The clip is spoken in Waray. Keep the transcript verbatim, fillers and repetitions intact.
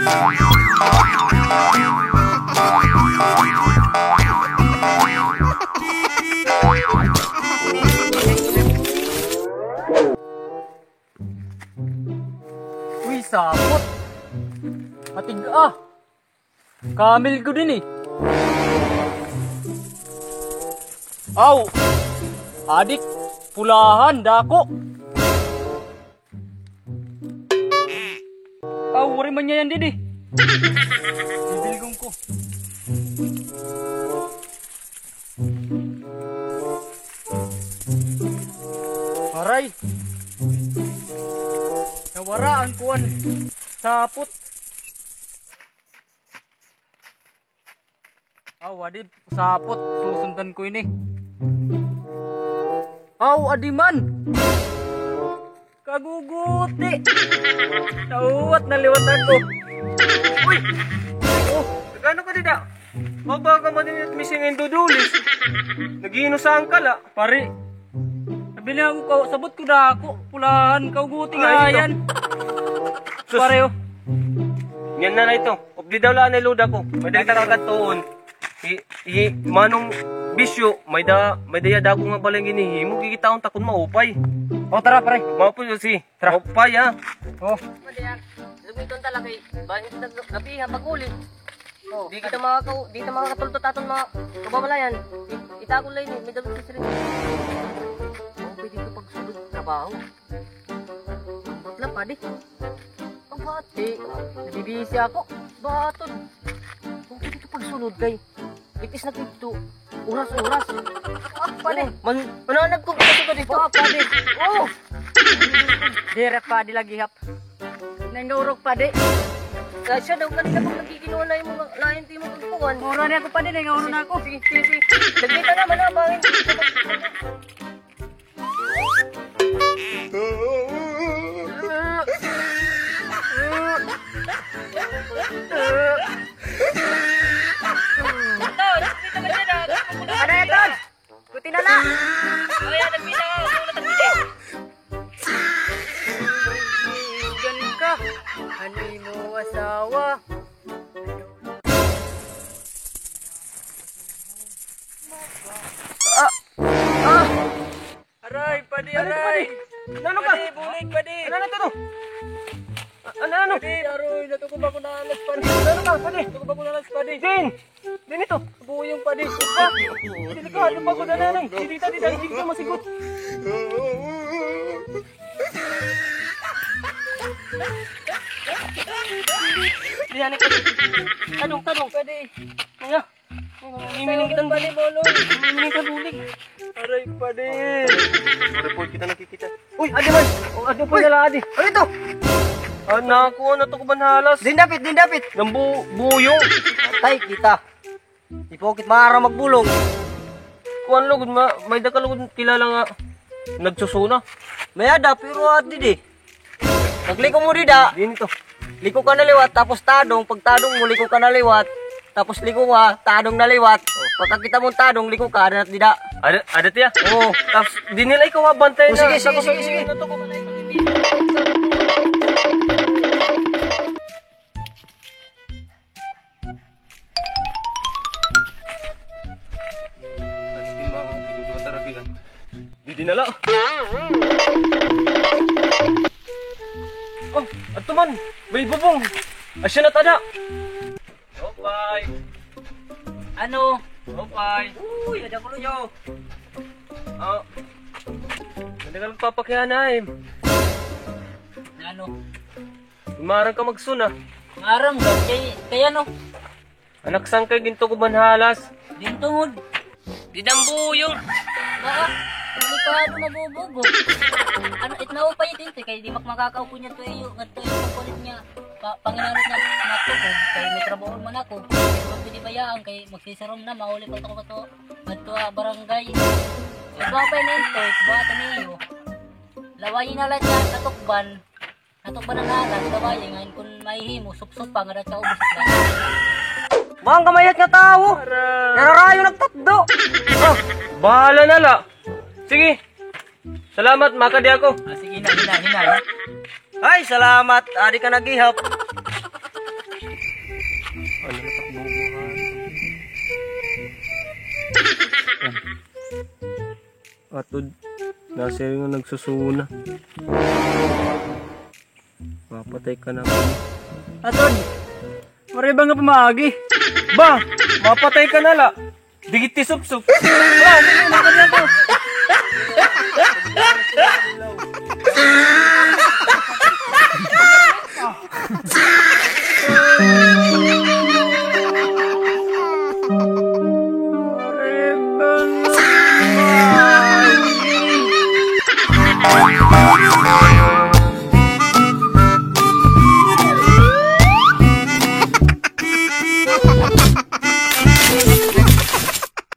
Uy, sapot. Atig-a. Kamil gud ini. Aw. Adik, pulahan, dako. Aw, waray man niya yan didi. Bibilgon ko. Aray. Nawara an kuan. Sapot. Aw, adi sapot. Susundan ko ini. Aw, adi man. Kaguguti. Nauwat na liwat ako. Uy! Oh, nagano ka dida? Mabaka man din missing indudulis. Naghinusahan ka la. Pare, nabili ako ka, sabot ko dako. Pulahan, kaguguti nga yan. Sus. Pare, oh. Yan na na ito. Updi daw la anay load ako. May dagdag ka tuon. Hi, hi, manong bisyo, may da, may daya dako nga balay ginihimo, kikitaon ta kun maupay. O, tara, pre. Maupay, si. Tara. Maupay, ha? O. Madiyan, lumiton talaga, eh. Ba, hindi na gabi, ha, pag-uli. O. Di kita makakau-, di kita makakatultot aton mga kababalayan. I-, itago lang yun, eh. May dapat sa sarili. O, pwede ko pagsulod trabaho. Ambot la, padi. Ang padi. Nabibisi ako. Baton. Kung pwede ka pagsulod kay itis na dito. Oras, oras. Ah, padi. O, man, mananag ko kasi ka dito. Ah, padi. O. Dira, padi, lagi hap. Nangaurok, padi. Kaya siya daw kanina pag nagiginuha na yung mga lain, di mo pagkuhan. Mura na ako, padi. Nangaurok na ako. Sige, sige, sige. Lagay ka naman, ha, bangin. Ano ito? Buti na lang. Ay, ano, pinaw? Ano, pinaw? Gan ka. Ano mo asawa? Ah! Ah! Aray, padi, aray! Ano ka? Padi, bulig, padi! Ano na ito, no? A-, ano, ano? Padi, aroy, natukob ako na alas, padi. Ano ka, padi? Natukob ako na alas, padi. Din! Din ito! Buyong, padi. Ah! Delikado pa ko na, nanay. Dito, dito, dito, masigot. Diyan, ito. Tanong, tanong. Padi. Ano? Mimiling kita, padi, bolo. Mimiling ka, bulig. Aray, padi. Report kita nakikita. Uy, adi man. O, adi po na lang, adi. Ano ito? Anak ko, natukob an halas. Din dapit, din dapit. Nambu-, buyong. Patay kita. Di po kit maara magbulong. Kuan lugod, ma-, may da ka lugod kilala nga nagsusuna. May-ada, pero adi di. Pagliko mo dida. Dinto. Liko ka na liwat, tapos tadong. Pagtadong mo, liko ka na liwat. Tapos liko ka, tadong na liwat. Pagkakita mo tadong, liko ka, ada na dida. Ada, ada tiya? Oo. Tapos, di nila ikaw abantayan. O, sige, sige, sige, sige. Didi na la. O, adto man. May bubong. Asya na tada. Opay. Ano? Opay. Uy, ada ko luyo. O. Ada ka nagpapakiana, eh. Ano? Maaram ka magsuna. Maaram ka kay, kay ano? Anak, san kay gintukob an halas? Didto ngod. Dida an buyong. Baa, delikado, mabubugo. Ano, it naupay it inti kay di mak makakaupon niya to iyo, ngadto iyo pagkulit niya. Pa, panginarot na, natukob kay may trabaho man ako. Pwede bayaan kay magsisirom na, mauli pa ako to. Ngadto, ah, barangay. Ito pa na ito, ito ba ito niyo? Lawayi na la niya, natukban. Natukban an halas, lawayi, ngayon kun mahihimo, supsupa, ngada sa ubos la. Bang kamayat nga tawo! Nararayo nagtatdo! Ah, bahala na la. Sige. Salamat, makadi ako. Ah, sige na, hina, hina, ha? Ay, salamat. Adi ka nagihap. Ano na takbo ko, ha? Atod. Nasiring nga nagsusuna. Mapatay ka na. Atod! Waray ba nga pamaagi? Ba! Mapatay ka na la! Digit ti supsup! Wala! Ano yun? Ano yun?